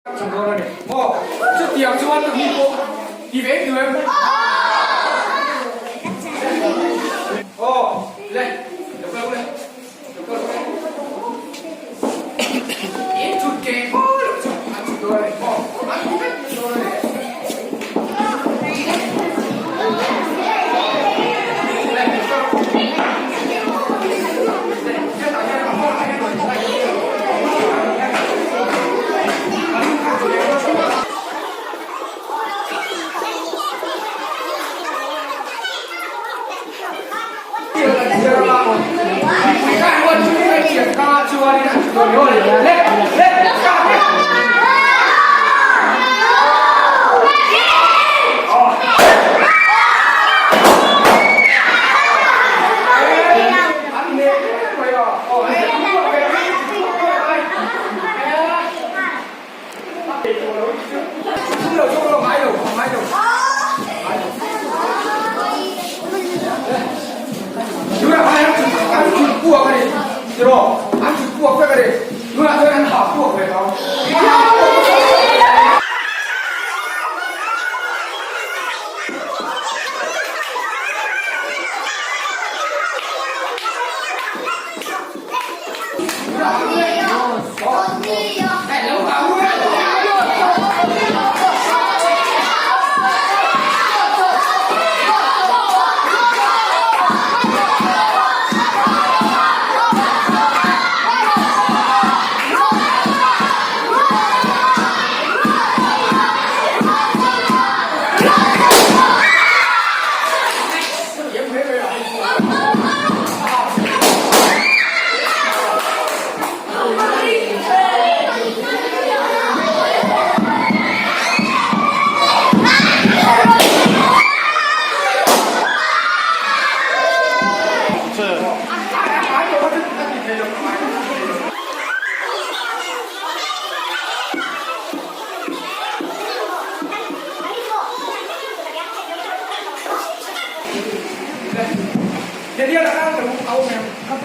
Chung dawn a ni maw? Chutiang chuan mi pawh ti ve duh em? Aw le, lo kal le, lo kal le. In chhut ke maw loh chu an chhut dawn a ni maw? An ti vek dawn a ni. Le, lo kal. Le, hetah hian a hmaah hian rawn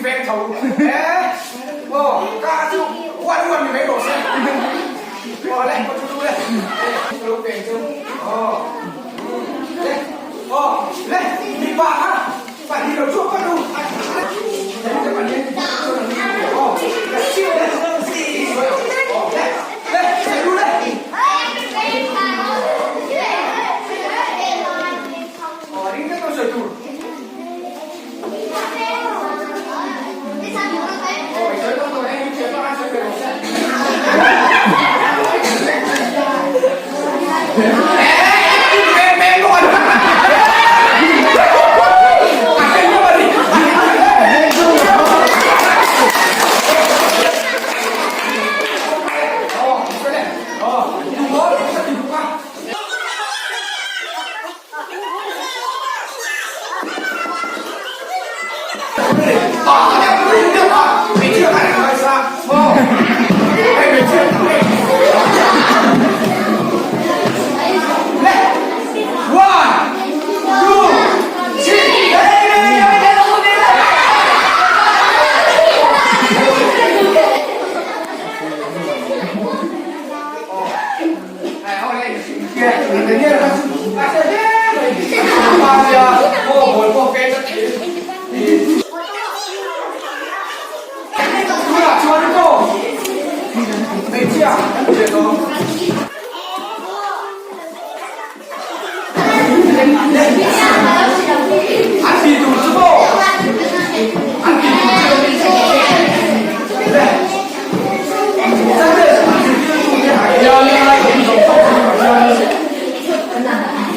veng tho e aw ka chu uan uan ni mai rawh se aw le aw chu chu le ka lo peng chu aw le aw le mipa kha pahnih lo chhuak vat u aw le le le le lu le. Aw ring tak lo sawi tur.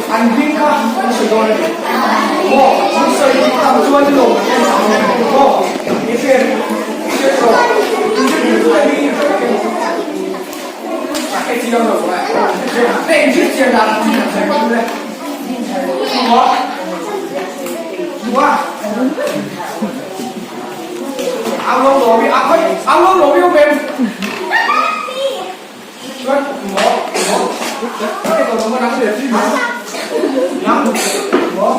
An hming kha an sawi dawn a ni. Maw an sawi dik tam chuan i lawm an en ang maw i hriat i hriat rawh i hriat rawh i hriat rawh a chiang lo mai le in hriat chian dan ang chin an sawi rawh le maw maw ang lo lo mi a khoi ang lo lo mi u ben chuan maw maw cái đồ nó nắng để nắng maw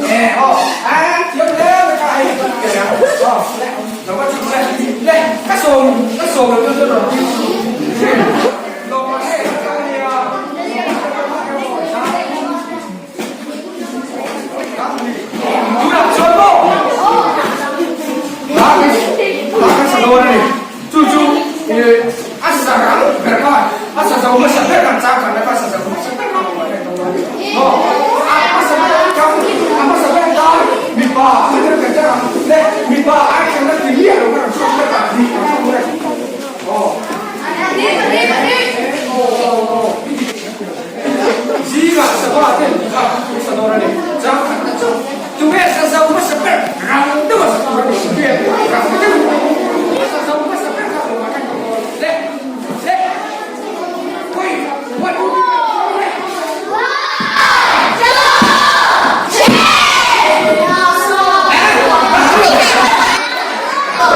nè ô à chiếu thế cái cái ờ nó có chịu đây đây các sồn các sồn là tôi rồi lo thế Tunah chuan maw hla kan sa dawn a ni. Chu chu a sa rang ber khan a sa zo hmasa ber kan chang khan kha sa zo hmasa ber khan awm a dawn a ni. Maw a hmasa ber chang a hmasa ber tan mipa a ber kan chang ang le mipa ai chang na ti miah lo khan an chhuak ber kan ni an chhuak ber. Aw. Zingah Sabah te an kha an sa dawn a ni. Chang khat na chauh. Tunge sa zo hmasa ber rang deuh a sa tur a ni. Tunge rang deuh a sa zo hmasa ber kha lawmah khan ka dawn. Le le Khawi one two three four le.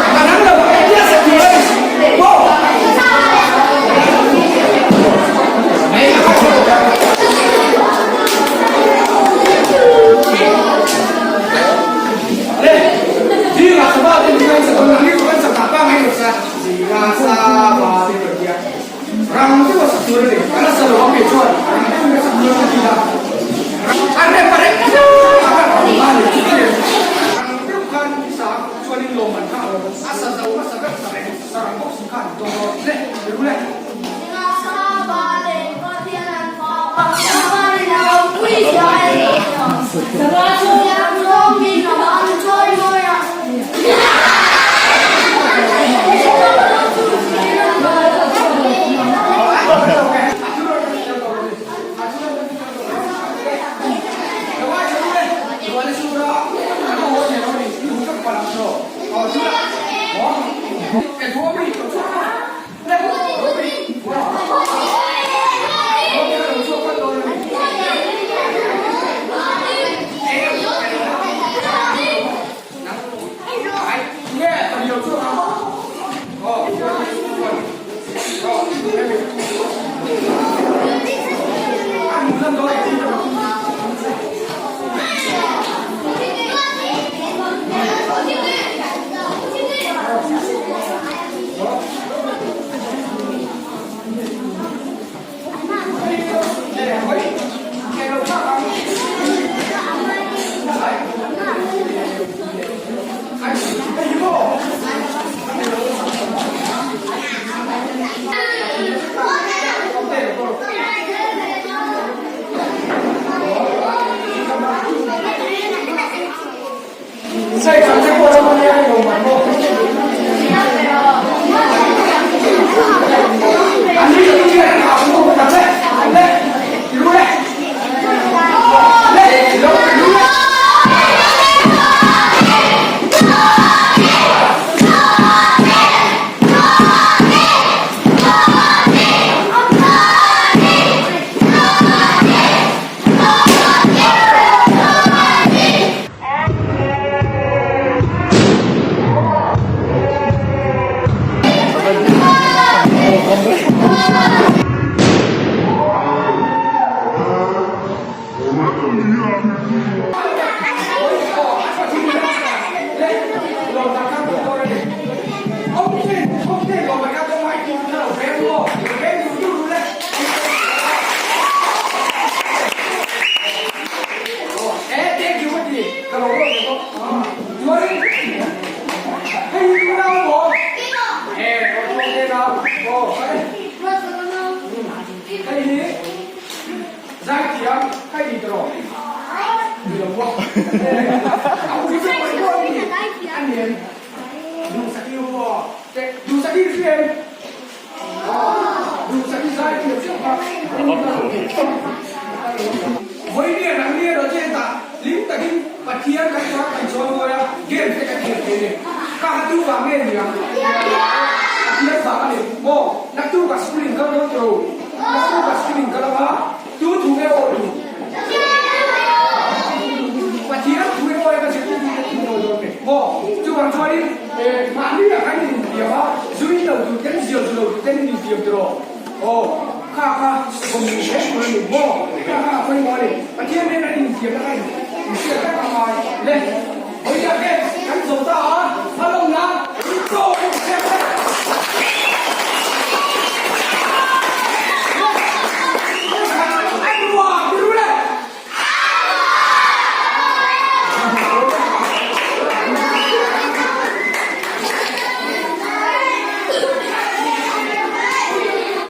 A nang lo engtia sa tur a ni. Maw. Khawpte lawm an kha kawng ai tih kha lo veng maw? Veng duh duh duh le. E thank you ka ti ka lo ruat ve bawk. Chuanin hei hi tu nau maw? E ruat te nau. Aw hei hei hi zaithiam ka ni tawh. Ni lo maw? A ui chu mai pawh a ni. A ni. Duhsaki u aw. Duhsaki i hria em? Duhsaki zai thiam chiah kha. Vawinia nang ni erawh chu hetah hlim takin Pathian kan chhuak kan chawi mawi a, game te kan thiam thei a ni. Ka ha tu vang nge ni ang? Pathian vang a ni. Maw? Naktuk ah school in kal dawn tawh u. Naktuk ah school in kal ang a, tu thu nge aw tu? Pathian thu emaw eka zirtirtu te thu mawi dawn ve maw? Chuvang chuanin mahni ah khan in intiam a, zu in lo tur ten zial zu lo tur ten in intiam tiraw? Aw, kha kha kawm ni hle tur a ni maw? Kha kha a pawimawh a ni. Pathian nen an intiam na kha in hriat vek a ngai le. Vawiin ah khen kan zo ta a.